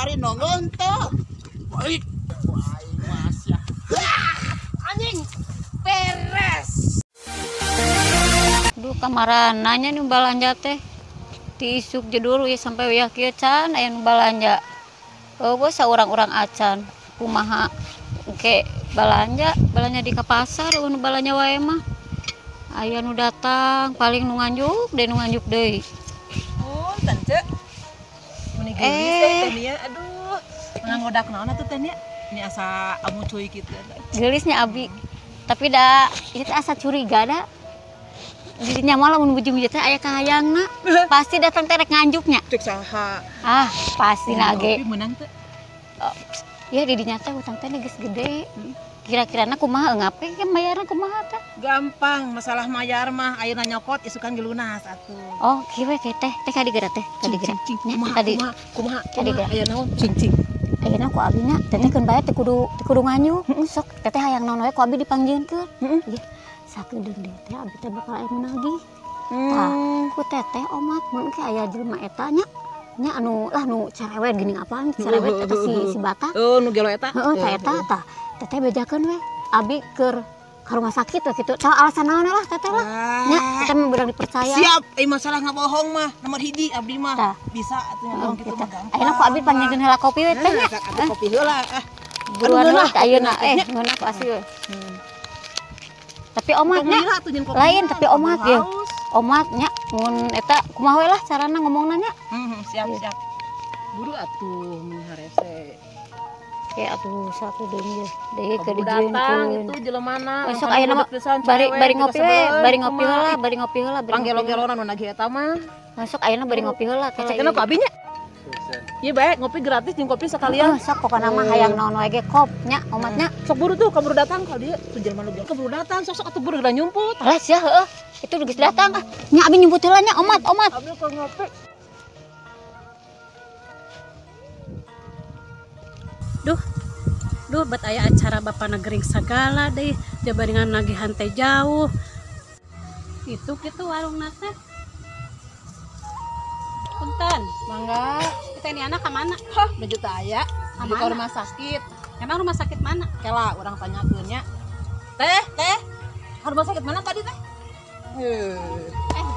Ari nongol teu. Baik. Aing mah sia. Anjing. Beres. Duh kamarana nya nu balanja teh. Ti isuk jedul ya sampai wayah kieu can aya nu balanja. Eueuh saurang-urang acan. Kumaha engke balanja, balanja di ka pasar nu balanja wae mah. Aya nu datang paling nu nganjuk deui nu nganjuk deui. Punten, Cek. Meni geulis teh Nia, aduh. Menang ngodak naon atuh teh Nia? Ini asa amu cuy kitu. Geulisnya abi. Tapi da ieu teh asa curiga da. Dirinya mah lamun bujung ieu teh aya kahayangna. Pasti datang teh rek nganjuknya. Cek saha? Ah, pasti nage. Kopi meunang teh. Oh, ya didinya teh hutang teh geus gede. Kira-kirana kumaha ngape ke mayarna kumaha teh? Gampang, masalah mayar mah ayeuna nyokot isukan ge lunas atuh. Oh, kieu we teh teh kadi geura teh, kadi geura. Kumaha kumaha kumaha aya naon cing-cing. Ayeuna ku abi nya teteh keun bae teh kudu nganjuk. Sok teteh hayang naon we ku abi dipanggieunkeun. Ieu sakedeung deui teh abi teh bakal aya nu nagih. Tah, ku teteh omat mun ke aya jelema eta nya. Nya anu lah nu cerewet geuning apaan cerewet eta si Batak. Oh, nu gelo eta. Heeh, ta eta tah. Teteh bejakeun we abi keur ka rumah sakit we kitu. Tah alasan naon lah teteh lah. Nya teteh mah beurang dipercaya. Siap, masalah ngabohong mah nomor hiji abdi mah. Bisa atuh ngabohong kitu mah gampang. Ayeuna ku abi panggilkeun heula kopi we teh nya. Kopi heula ah. Buruan we ayeuna ngeunah ku asli we. Tapi omat nya lain tapi omat ye. Omat nya mun eta kumaha we lah carana ngomongna nya. Siap siap. Buru atuh mun harese. Ya atuh satu deui deui ke datang itu jelemana. Sok ayeuna mah bari ngopi we, bari ngopi heula, bari ngopi heula, bari panggelo-gelona nu nagih eta mah. Sok ayeuna bari ngopi heula teh. Cenah ku abi nya. Ieu bae ngopi gratis jeung kopi sekalian. Sok pokona mah hayang naon wae ge kop nya omat nya. Sok buru tuh kaburu datang ka dieu tuh jelema nu kaburu datang sok sok atuh buru geura nyumput. Alah sia heueuh. Itu geus datang ah. Nya abi nyumput heula nya omat omat. Abi keur ngopi. Duh, duh bet aya acara bapak negering segala deh, jabaringan nagihan teh jauh. Itu gitu warung nate. Punten, mangga. Kita ini anak ke mana? Hah, menuju teh aya. Ke rumah sakit. Emang rumah sakit mana? Kela, orang tanyakeun nya. Teh, teh. Ke rumah sakit mana tadi teh?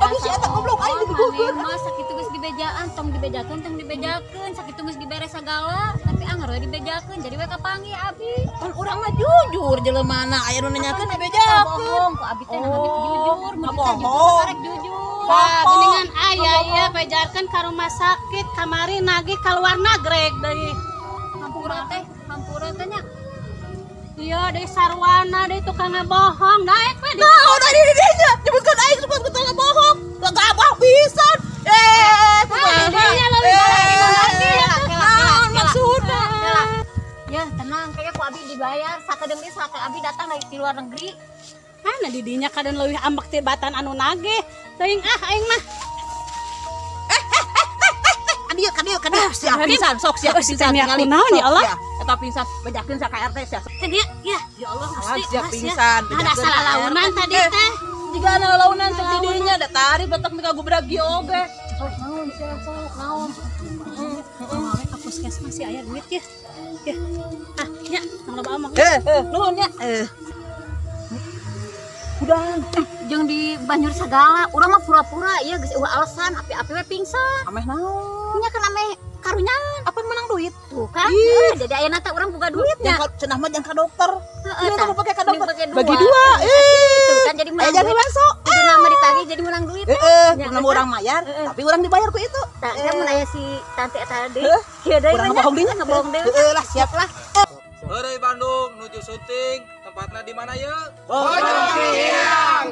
Aduh si eta goblok aing digugur. Mah sakitu geus dibejaan, tong dibejakeun, sakitu geus dibere sagala, tapi anger we dibejakeun jadi we kapanggih abi. Kan urang mah jujur jelemana aya nu nanyakeun dibejakeun. Bohong ku abi teh nah abi teh jujur, mun kita jujur karek jujur. Wah, geuningan aya ieu bejarkeun ka rumah sakit kamari nagih kaluar nagreg deui. Hampura teh nya. Iya, deui sarwana deui tukang ngabohong, daek we. Nah, udah di dinya nyebutkeun aing supaya tukang ngabohong. Gabah pisan. Kumaha? Naon maksudna? Ya, tenang, kayaknya ku abi dibayar. Sakedeung deui sake abi datang dari di luar negeri. Mana di dinya kaden leuwih ambek ti batan anu nagih. Teuing ah aing mah. Kadieu kadieu siap pingsan sok siap pingsan tingali. Naon ya Allah? Eta pingsan bejakeun sa ka RT sia. Teh ya, ya Allah Gusti. Siap pingsan. Ada salah launan tadi teh. Jiga ana launan cek di dinya da tari batak mika gubrak ge oge. Sok naon sia sok naon. Kumaha we ka puskesmas sih aya duit ya. Ya. Ah, nya tong loba omong. Nuhun nya. Udah, jeung di banjur sagala, urang mah pura-pura ieu geus eueuh alasan api-api we pingsan. Ameh naon? Nya kan ameh karunyan. Apa menang duit? Tuh kan. Jadi ayeuna teh urang boga duitnya. Cenah mah jang ka dokter. Heeh, tah pake ka dokter. Bagi dua. Tuh kan jadi menang. Jadi masuk. Kudu nama ditagih jadi menang duit. Heeh, kudu urang mayar, tapi urang dibayar ku itu. Tah, mun aya si tante eta deui. Kieu deui. Urang ngabohong deui nya, ngabohong deui. Heeh lah, siap lah. Heureuy Bandung nuju syuting, tempatna di mana ye? Bojong Siang.